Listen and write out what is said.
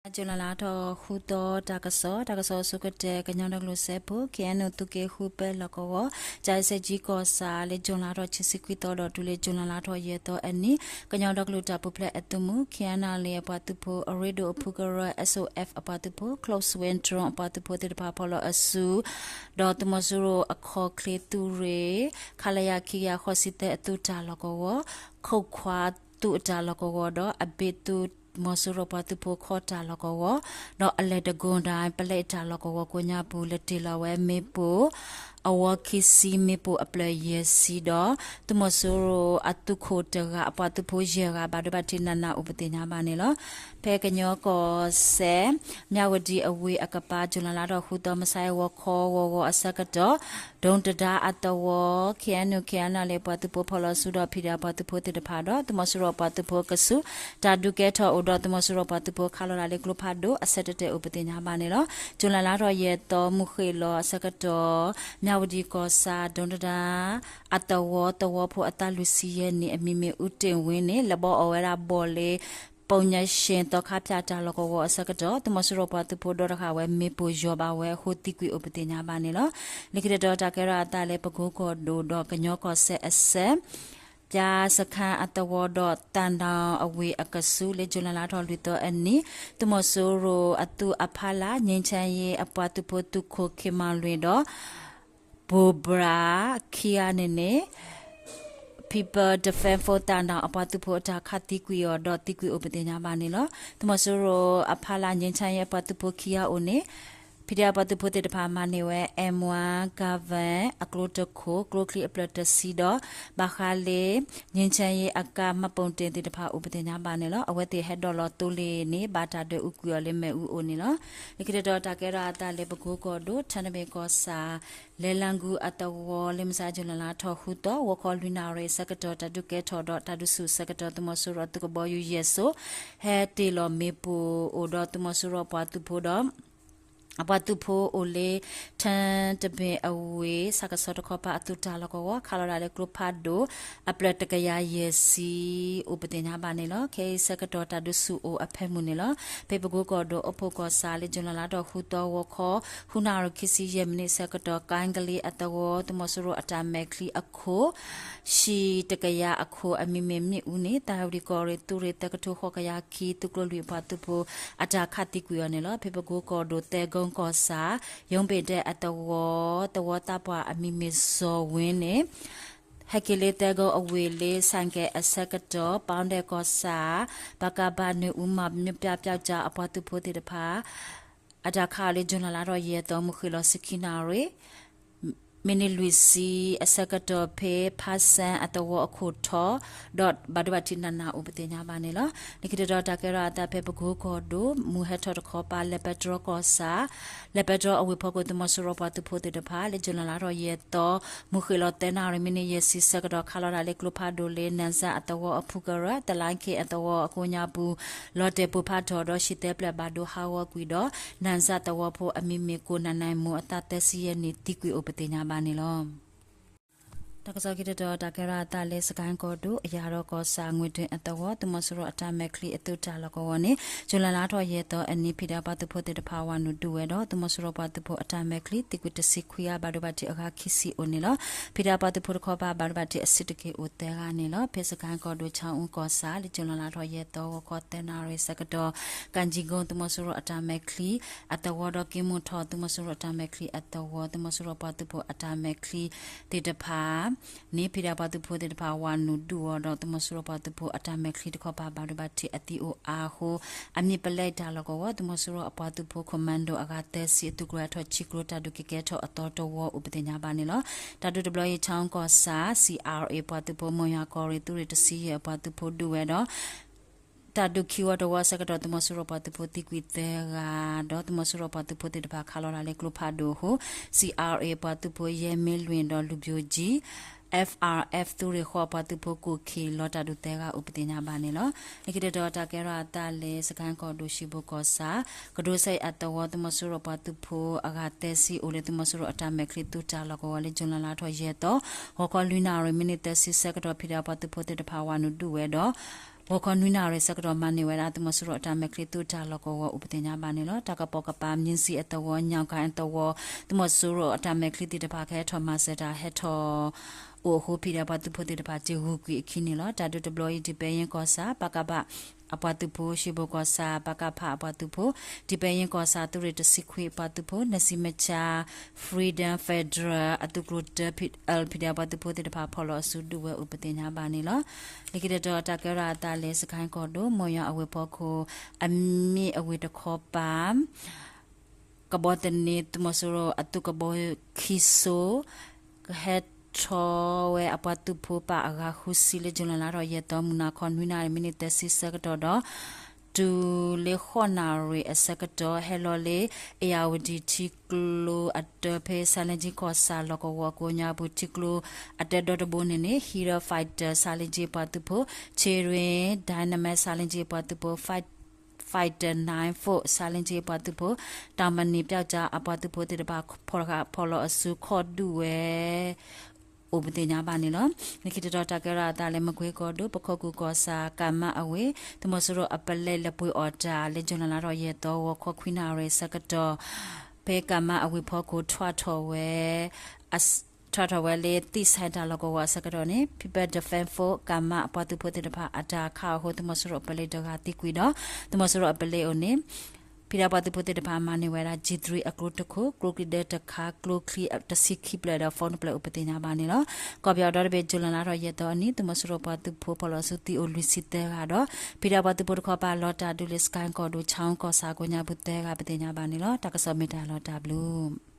ကၠူၤလဲလါထီၣ်ဃုသီတၢ်ကစီၣ်, တၢ်ကစီၣ်အဆိကတၢၢ် ကညီဒီကလုာ်စၢဖှိၣ် ခ့ၣ်အဲၣ်ယူၣ် သုးက့ဃုပဲလီၢ်ကဝီၤ, ကၠၤအ့စဲးကၠံကီၢ်ဆၣ် လၢကၠူၤလဲလါထီၣ်ခံဆံခွံသီဒီးတုၤလၢ ကၠူၤလဲလါထီၣ်ယဲၢ်သီအနံၤ ကညီဒီကလုာ်တၢ်ပူၤဖျဲးအသုးမုၢ် ခ့ၣ်အဲၣ်ယူၣ် အပှၤသုးဖိ, အရ့ဒိၣ်အဖုကရၢ S O F အပှၤသုးဖိ, Close Win Drone အပှၤသုးဖိသ့ၣ်တဖၣ်ဖီၣ်လီၤအစု ဒီးသုးမီၤစိရိၤအခီၣ်ချ့သုးရ့ၣ် ခလရ ခံကယၤဃိးဆံသၢ အသုးတၢ်လီၢ်ကဝီၤ, ခိၣ်ခွါသုးအတၢ်လီၢ်ကဝီၤဒီး အဘ့ၣ်သုးမီၤစိရိၤပှၤသုးဖိခီတၢ်လီၢ်ကဝီၤ, ဒီးအလဲၤတကိၢ်ဒၣ် ပလဲအတၢ်လီၢ်ကဝီၤကိးညါပူၤ လဲၤတ့ၢ်လီၤဝဲမ့ၣ်ပိၢ် အဝီခံဆံ မ့ၣ်ပိၢ်အဖျၢၣ်ယဲၢ်ဆံဒီး သုးမီၤစိရိၤအသုးခိၣ်တဂၤ အပှၤသုးဖိယဲၢ်ဂၤ ဘၣ်ဒိဘၣ်ထံးနးနးအိၣ်ပသ့ၣ်ညါဘၣ်န့ၣ်လီၤ. ဖဲကညီကီၢ်စဲၣ် မၠၣ်ဝတံၣ်အဝ့ၢ်အကပၤ ကၠူၤလဲလါထီၣ်ဃုသီ မုၢ်ဆါအံၤဂီၤခီဂီၤဂီၤအဆၢကတီၢ် ဒိတဒါအသဝီ ခ့ၣ်အဲၣ်ယူၣ် ခ့ၣ်အဲၣ်ယူၣ် လၢပှၤသုးဖိဖီၣ်လီၤစုဒီး ဖံးဒဲးအပှၤသုးဖိသ့ၣ်တဖၣ်ဒီး သုးမီၤစိရိၤအပှၤသုးဖိအကဆူး တၢ်ဒုးကဲထီၣ်အိၣ်ဒီး သုးမီၤစိရိၤပှၤသုးဖိခးလီၤဒၣ်လၢကျိဖးဒိၣ်အဆၢတတဲာ်အိၣ်ပသ့ၣ်ညါဘၣ်န့ၣ်လီၤ. ကၠူၤလဲလါထီၣ်ယဲၢ်သီ မုၢ်ဃ့ၢ်လီၤအဆၢကတီၢ် မၠၣ်ဝတံၣ်ကီၢ်ဆၣ် ဒိတဒါ အသဝီ သဝီဖိအသးလွံၢ်ဆံယဲၢ်နံၣ်အမံၤမ့ၢ် အူတ့ၣ်ဝ့န့ၣ် လဲၤဘီအီၣ်ဝဲဒၣ်ဘီၣ်လၢ ပိညၣ်ရှ့ၣ်သီခါဖၠၣ်တၢ်လီၢ်ကဝီၤအဆၢကတီၢ် သုးမီၤစိရိၤပှၤသုးဖိဒီတဂၤဝဲမ့ၣ်ပိၢ်ယီၤဘၣ်ဝဲအဃိ သံကွံာ်အိၣ်ပသ့ၣ်ညါဘၣ်န့ၣ်လီၤ. လၢခံတတီၤ တၢ်ကဲထီၣ်အသးလၢပကိကီၢ်ဒိၣ်ဒီးကညီကီၢ်စဲၣ်အဆၢ ပၠါစခါအသဝီဒီး သၣ်နၣ်အဝ့ၢ်အကဆူး လၢကၠူၤလဲလါထီၣ်လွံၢ်သီအနံၤ သုးမီၤစိရိၤအသုးအဖီလာ် ငြိမ်းချမ်းရေး အပှၤသုးဖိသုးခိၣ် ခ့ၣ်မၣ်လွံၢ်ဒီး ဘိၣ်ဘြၣ်ခံဂၤန့ၣ်န့ၣ် People Defence Force သၣ်နၣ်အပှၤသုးဖိအတၢ်ခးသံကွံာ်အီၤဒီးသံကွံာ်အိၣ်ပသ့ၣ်ညါဘၣ်န့ၣ်လီၤ. သုးမီၤစိရိၤအဖီလာ် ငြိမ်းချမ်းရေး အပှၤသုးဖိခံဂၤအိၣ်န့ၣ် ဖံးဒဲးအပှၤသုးဖိသ့ၣ်တဖၣ်မၤန့ၢ်ဝဲ M one Garand အကျိတခိၣ် ကျိချံအဖျၢၣ်တဆံဒီး ဘၣ်ဃးလၢ ငြိမ်းချမ်းရေးအကါ မှတ်ပုံတင် သ့ၣ်တဖၣ်အိၣ်ပသ့ၣ်ညါဘၣ်န့ၣ်လီၤ. အဝဲသ့ၣ်ဟဲဒိးလီၤသိလ့ၣ်န့ၣ် ဘၣ်တၢ်ဒွဲၣ်အူကွံာ်အီၤလၢမ့ၣ်အူအိၣ်န့ၣ်လီၤ. လၢခံတတီၤ တၢ်ကဲထီၣ်အသးလၢပကိကီၢ်ဒိၣ် ထၢနဘ့ၣ်ကီၢ်ဆၣ် လဲၤလၢ်ကူအသဝီ လၢမုၢ်ဆါ ကၠူၤလဲလါထီၣ်ဃုသီ ဂီၤခီလွံၢ်နၣ်ရံၣ်အဆၢကတီၢ် တၢ်ဒုးကဲထီၣ်ဒီးတၢ်ဒုးဆူၣ်အဆၢကတီၢ် သုးမီၤစိရိၤအသုးကဘီယူၤယဲၢ်စိၤ ဟဲတ့ၢ်လီၤမ့ၣ်ပိၢ်အိၣ်ဒီးသုးမီၤစိရိၤအပှၤသုးဖိဒီး အပှၤသုးဖိအိၣ်လၢ ထၢတဘ့ၣ်အဝ့ၢ် ဆၣ်ကဆီတခီပၤအသုးတၢ်လီၢ်ကဝီၤ ခးလီၤဒၣ်လၢကျိဖးဒိၣ် အဖျၢၣ်တကယၤယဲၢ်ဆံ အိၣ်ပသ့ၣ်ညါဘၣ်န့ၣ်လီၤ. ခဲအံၤဆၢကတီၢ်တၢ်ဒုးဆူၣ်အိၣ်အဖၢမုၢ်န့ၣ်လီၤ. ဖဲပကိကီၢ်ဒိၣ်အိၣ်ဖှိၣ်ကီၢ်ဆၣ်လၢ ကၠူၤလဲလါထီၣ်ဃုသီ ဂီၤခီ ဃုနၣ်ရံၣ်ခံဆံယဲၢ်မံးနံးအဆၢကတီၢ် ကၣ်ကလံအသဝီ သုးမီၤစိရိၤအတၢ်မဲာ်ချံအခိၣ် ဟံၣ်တကယၤအခိၣ် အမံၤမ့ၢ်မ့ၣ်အူန့ၣ် သးဝံၣ်ကီၢ်ရ့ၣ်သုးရ့ၣ်သၢကထိဃိးကယၤခံ သုးကျိၤလွံၢ်အပှၤသုးဖိ အတၢ်ခးသံကွံာ်အီၤန့ၣ်လီၤ. ဖဲပကိကီၢ်ဒိၣ်သၢကိကီၢ်ဆၣ် ယိၤဘ့ၣ်ဒဲးအသဝီ သဝီသးပှၢ်အမံၤမ့ၢ်စီၤဝ့န့ၣ် ဟဲက့ၤလၢသၢကိအဝ့ၢ်လၢ ဆၣ်ကဲၣ်အဆၢကတီၢ် ပၣ်ဒဲးကီၢ်ဆၣ် ပကဖ နွံဦး မီၤ မျိုးပြပျောက်ကျားအပှၤသုးဖိသ့ၣ်တဖၣ် အတၢ်ခးအီၤလၢ ကၠူၤလဲလါထီၣ်ယဲၢ်သီ မုၢ်ဃ့ၢ်လီၤဆံခံနၣ်ရံၣ် မံးနံးလွံၢ်ဆံအဆၢကတီၢ် ဖဲဖါစၣ်အသဝီအခိၣ်ထီၣ် ဒီးဘၣ်ဒိဘၣ်ထံးနးနးအိၣ်ပသ့ၣ်ညါဘၣ်န့ၣ်လီၤ. လၢခံတတီၤ တၢ်ကဲထီၣ်အသးဖဲပကိကီၢ်ဒိၣ် မုၢ်ဟဲထီၣ်တခီပၤ လဲၤပဲတြီကီၢ်ဆၣ် လဲၤပဲတြီအဝ့ၢ်ဖီခိၣ် သုးမီၤစိရိၤပှၤသုးဖိသ့ၣ်တဖၣ် လၢ ကၠူၤလဲလါထီၣ်ယဲၢ်သီ မုၢ်ဃ့ၢ်လီၤသၢနၣ်ရံၣ် မံးနံးယဲၢ်ဆံဆၢကတီၢ် ခးလီၤဒၣ်လၢကျိဖးဒိၣ်လၢ နၣ်စၣ်အသဝီအဖုကရၢ သလါခ့အသဝီအကိးညါပူၤ လီၤတဲာ်ပိၢ်ဖးထီၣ်ဒီး ဟံၣ်သၢဖျၢၣ်ဘၣ်ဒိဟးဂီၤကွံာ်ဒီး နၣ်စၣ်သဝီဖိအမံၤမ့ၢ် ကိးနၣ်နၣ်မိၢ် အသးသၢဆံယဲၢ်နံၣ် သံကွံာ်အိၣ်ပသ့ၣ်ညါဘၣ်န့ၣ်လီၤ. တၢ်ကစီၣ်ခံတတီၤ တၢ်ကဲထီၣ်အသးလၢ စကဲၣ်ကီၢ်ဒိၣ် အယၣ်ဒီးကီၢ်ဆၣ် ငွေတွင်းအသဝီ သုးမီၤစိရိၤအတၢ်မဲာ်ချံအသုးတၢ်လီၢ်ကဝီၤန့ၣ် ကၠူၤလဲလါထီၣ်ယဲၢ်သီအနံၤ ဖံးဒဲးပှၤသုးဖိသ့ၣ်တဖၣ် ဝၤနုာ်ဒုးဝဲဒီး သုးမီၤစိရိၤပှၤသုးဖိအတၢ်မဲာ်ချံ သံကွံာ်တဆံခွံဂၤ ဘၣ်ဒိဘၣ်ထံးအဂၤခံဆံအိၣ်န့ၣ်လီၤ. ဖံးဒဲးပှၤသုးဖိတခီပၤ ဘၣ်ဒိဘၣ်ထံးအစုတက့ၢ်အိၣ်သၢဂၤန့ၣ်လီၤ. ဖဲစကဲၣ်ကီၢ်ဒိၣ် ဆၣ်အူကီၢ်ဆၣ် လၢ ကၠူၤလဲလါထီၣ်ယဲၢ်သီ ဂီၤခီသၢနၣ်ရံၣ်ဆၢကတီၢ် ကၣ်ကၠံၣ်ကိ သုးမီၤစိရိၤအတၢ်မဲာ်ချံအသဝီဒီး က့မူၣ်ထီၣ် သုးမီၤစိရိၤအတၢ်မဲာ်ချံအသဝီ သုးမီၤစိရိၤပှၤသုးဖိအတၢ်မဲာ်ချံသ့ၣ်တဖၣ်န့ၣ် ဖံးဒဲးပှၤသုးဖိသ့ၣ်တဖၣ် ဝၤနုာ်ဒုးဝဲဒီး သုးမီၤစိရိၤပှၤသုးဖိအတၢ်မဲာ်ချံတခီပၤ ဘၣ်ဒိဘၣ်ထံးအသံအိၣ်အါအဃိ အမံးပလဲတၢ်လီၢ်ကဝီၤ သုးမီၤစိရိၤအပှၤသုးဖိ commando အဂၤသၢဆံ အသုးကျိၤအထီၣ်ဆံကျိၤ တၢ်ဒုးကကဲထီၣ်အသီတဝီအိၣ်ပသ့ၣ်ညါဘၣ်န့ၣ်လီၤ. တၢ်ဒုးတဘျီအံၤ ဆၣ်အူကီၢ်ဆၣ် CRA ပှၤသုးဖိ မိၢ်ယွၤကီၢ်ရ့ၣ်သုးရ့ၣ်တဆံယဲၢ်အပှၤသုးဖိဒုးဝဲဒီး တၢ်ဒုးခံဝီတဝီအဆၢကတီၢ် သုးမီၤစိရိၤပှၤသုးဖိသံကွံာ်သၢဂၤဒီး သုးမီၤစိရိၤပှၤသုးဖိသ့ၣ်တဖၣ်ခးလီၤဒၣ်လၢကျိဖးဒိၣ်အဃိ CRA ပှၤသုးဖိ ယဲၢ်မ့လွံၢ်ဒီး လူၤဘျိကၠံ FRF သုးရ့ၣ်ဃီအပှၤသုးဖိ ကိၣ်ခ့ၣ်လီၤတၢ်ဒုးသၢဂၤအိၣ်ပသ့ၣ်ညါဘၣ်န့ၣ်လီၤ. လၢခံတတီၤ တၢ်ကဲထီၣ်အသးလၢ စကဲၣ်ကီၢ်ဒိၣ် ၡံဘိၣ်ကီၢ်ဆၣ် ကဒိးစဲအသဝီ သုးမီၤစိရိၤပှၤသုးဖိအဂၤသၢဆံအိၣ်လၢ သုးမီၤစိရိၤအတၢ်မဲာ်ချံသုးတၢ်လီၢ်ကဝီၤလၢ ကၠူၤလဲလါထီၣ်ယဲၢ်သီ ဂီၤခီလွံၢ်နၣ်ရံၣ် မံးနံးသၢဆံဆၢကတီၢ် ဖံးဒဲးပှၤသုးဖိသ့ၣ်တဖၣ် ဝၤနုာ်ဒုးဝဲဒီး ဂီၤခီနွံနၣ်ရံၣ်ဆၢကတီၢ်မၤန့ၢ်ဝဲဒၣ် သုးမီၤစိရိၤအတၢ်မဲာ်ချံသုးတၢ်လီၢ်ကဝီၤအိၣ်ပသ့ၣ်ညါဘၣ်န့ၣ်လီၤ. တၢ်ကပိာ်ကပၤ မြင်းခြံအသဝီ ညောင်ကိုင်းအသဝီ သုးမီၤစိရိၤအတၢ်မဲာ်ချံသ့ၣ်တဖၣ်ကဟဲထီၣ်မၤစၢၤတၢ်ဟဲထီၣ်အိၣ်အဃိ ဖံးဒဲးပှၤသုးဖိသ့ၣ်တဖၣ် တ့ၢ်ဂုၤကွံာ်အခံန့ၣ်လီၤ. တၢ်ဒုးတဘျီအံၤ ဒံးပဲယင်းကီၢ်ဆၣ် ပကဖ အပှၤသုးဖိ, ရွှေဘိုကီၢ်ဆၣ် ပကဖ အပှၤသုးဖိ, ဒံးပဲယင်းကီၢ်ဆၣ် သုးရ့ၣ်တဆံခွံအပှၤသုးဖိ, နစံမဆါ Freedom Federal အသုးကျိၤတၢ ဖံးဒဲးပှၤသုးဖိသ့ၣ်တဖၣ် ဖီၣ်လီၤအစုဒုးဝဲအိၣ်ပသ့ၣ်ညါဘၣ်န့ၣ်လီၤ. လၢခံတတီၤ တၢ်ကဲထီၣ်အသးလၢ စကဲၣ်ကီၢ်ဒိၣ် မိၢ်ယွၤအဝ့ၢ်ဖီခိၣ် အမ့ၢ်အဝ့ၢ်တခီပၤ ကဘီသန့ သုးမီၤစိရိၤအသုးကဘီခံစိ ကဟဲထီၣ်ဝဲအပှၤသုးဖိပာ်အဂၤဃုဆံ လၢ July လါထီၣ်ယဲၢ်သီ မုၢ်နၤခီ နွံနၣ်ရံၣ် မံးနံးသၢဆံဆၢကတီၢ်ဒီး တုၤလၢဃိးနၣ်ရံၣ်အဆၢကတီၢ် ဟဲလီၤလၢ အ့ၣ်ယၣ်ဝတံၣ်ထံကျိအတၢ ဖဲ ဆါလ့ကၠံကီၢ်ဆၣ်လီၢ်ကဝီၤကိးညါပူၤ ထံကျိအတၢဒီတဘိန့ၣ်န့ၣ် Hero Fighter ဆါလ့ကၠံအပှၤသုးဖိ, ချ့ရ့ Dynamite ဆါလ့ကၠံအပှၤသုးဖိ Fighter nine four ဆါလ့ကၠံအပှၤသုးဖိ, တၢ်မနံၤပျောက်ကျား အပှၤသုးဖိသ့ၣ်တဖၣ် ဖီၣ်ဃာ်ဖီၣ်လီၤအစုခီၣ်ဒုးဝဲ အိၣ်ပသ့ၣ်ညါဘၣ်န့ၣ်လီၤ. လၢခံတတီၤ တၢ်ကဲထီၣ်အသးလၢ မကွ့ကီၢ်ဒိၣ် ပခိၣ်ကူၣ်ကီၢ်ဆၣ် ကမအဝ့ၢ် သုးမီၤစိရိၤအပလဲလၢပှ့ၤအီၣ်တၢ်လၢ July လါထီၣ်ယဲၢ်သီ ဂီၤခီခွံနၣ်ရံၣ်အဆၢကတီၢ် ဖဲကမအဝ့ၢ်ဖီခိၣ် ထွဲထီၣ်ဝဲ ထွဲထီၣ်ဝဲလၢ သံၣ်ဆဲးတၢ်လီၢ်ကဝီၤအဆၢကတီၢ်န့ၣ် People Defense Force ကမအပှၤသုးဖိသ့ၣ်တဖၣ် အတၢ်ခးအဃိ သုးမီၤစိရိၤအပလဲတဂၤသံကွံာ်ဒီး သုးမီၤစိရိၤအပလဲအိၣ်န့ၣ် ဖံးဒဲးပှၤသုးဖိသ့ၣ်တဖၣ် မၤန့ၢ်ဝဲဒၣ် G three အကျိတခိၣ်, ကျိချံဒၢတခါ, ကျိချံတဆံခံဖျၢၣ်ဒီး phone တဖျၢၣ်အိၣ်ပသ့ၣ်ညါဘၣ်န့ၣ်လီၤ. ကီၢ်ပယီၤဒီတဘ့ၣ် July လါထီၣ်ယဲၢ်သီအနံၤ သုးမီၤစိရိၤပှၤသုးဖိဖီၣ်လီၤအစုသံအိၣ်လွံၢ်ဆံသၢဂၤဒီး ဖံးဒဲးပှၤသုးဖိတခီပၤ လီၤတၢ်ဒုးလၢ စကဲၣ်ကီၢ်ဒိၣ် ဆၣ်အူကီၢ်ဆၣ်ကိးညါပူၤသၢဂၤ ပသ့ၣ်ညါဘၣ်န့ၣ်လီၤ. တၢ်ကစီၣ်မ့ၢ်တၢ်လီၤတၢ်ဘျုး